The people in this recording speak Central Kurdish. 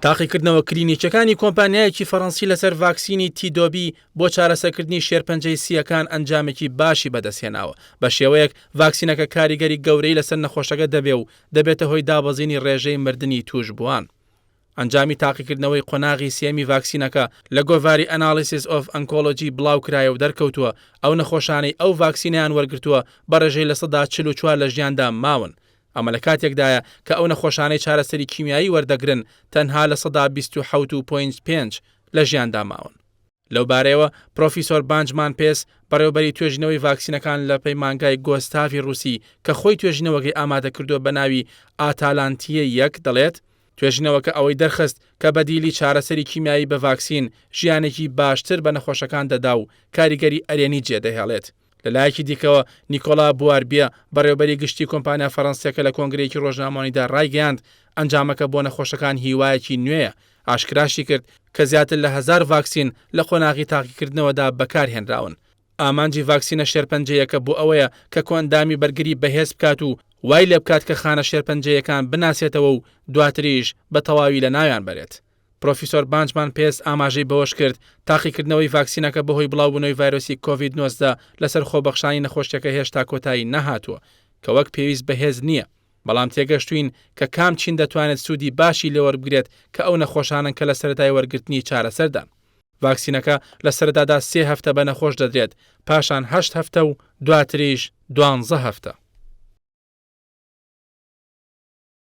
تاقیکردنەوە کلینیکیەکانی کۆمپانیایەکی فەڕەنسی لەسەر ڤاکسینی تیدۆبی بۆ چارەسەرکردنی شێرپەنجەی سییەکان ئەنجامێکی باشی بەدەستهێناوە، بەشێوەیەک ڤاکسینەکە کاریگەری گەورەی لەسەر نەخۆشەکە دەبێ و دەبێتە هۆی دابەزینی ڕێژەی مردنی تووشبووان. ئەنجامی تاقیکردنەوەی قۆناغی سێیەمی ڤاکسینەکە لە گۆڤاری Analysis of Oncology بڵاوکرایە و دەرکەوتووە ئەو نەخۆشانەی ئەو ڤاکسینەیان وەرگرتووە بە ڕێژەی 44% لە ژیاندا ماون. ئەمە لە کاتێکدایە کە ئەو نەخۆشانەی چارەسەری کیمیایی وەردەگرن تەنها 27 و پۆینت پێنج لە ژیاندا ماون. لەوبارەیەوە پرۆفیسۆر بانجمان پێس، بەڕێوەبەری توێژینەوەی ڤاکسینەکان لە پەیمانگای گۆستاڤی ڕووسی کە خۆی توێژینەوەکەی ئامادەکردووە بە ناوی ئاتالانتیە یەک دەڵێت، توێژینەوەکە ئەوەی دەرخست کە بەدیلی چارەسەری کیمیایی بە ڤاکسین ژیانێکی باشتر بە نەخۆشەکان دەدا و کاریگەری ئەرێنی جێدەهێڵێت. لەلایەکی دیکەوە، نیکۆلا بواربیە، بەڕێوەبەری گشتی کۆمپانیا فەرەنسییەکە لە کۆنگرەیەکی ڕۆژنامەوانیدا ڕایگەیاند، ئەنجامەکە بۆ نەخۆشەکان هیوایەکی نوێیە، ئاشکراشی کرد کە زیاتر لە هەزار ڤاکسین لە قۆناغی تاقیکردنەوەدا بەکارهێنراون. ئامانجی ڤاکسینە شێرپەنجەیەکە بۆ ئەوەیە کە کۆئەندامی بەرگری بەهێز بکات و وای لێبکات کە خانە شێرپەنجەیەکان بناسێتەوە و دواتریش بە تەواوی لەناویان بەرێت. پرۆفیسۆر بانجمان پێس ئاماژەی بەوەشکرد، تاقیکردنەوەی ڤاکسینەکە بەهۆی بڵاوبوونەوەی ڤایرۆسی کۆڤید 19 لەسەر خۆبەخشانی نەخۆشیەکە هێشتا کۆتایی نەهاتووە، کە وەک پێویست بەهێز نییە، بەڵام تێگەشتووین کە کام چین دەتوانێت سوودی باشی لێوەربگرێت کە ئەو نەخۆشانەن کە لە سەرەتای وەرگرتنی چارەسەردان. ڤاکسینەکە لە سەرەتادا سێ هەفتە بە نەخۆش دەدرێت، پاشان هەشت هەفتە و دواتریش دوانزە هەفتە.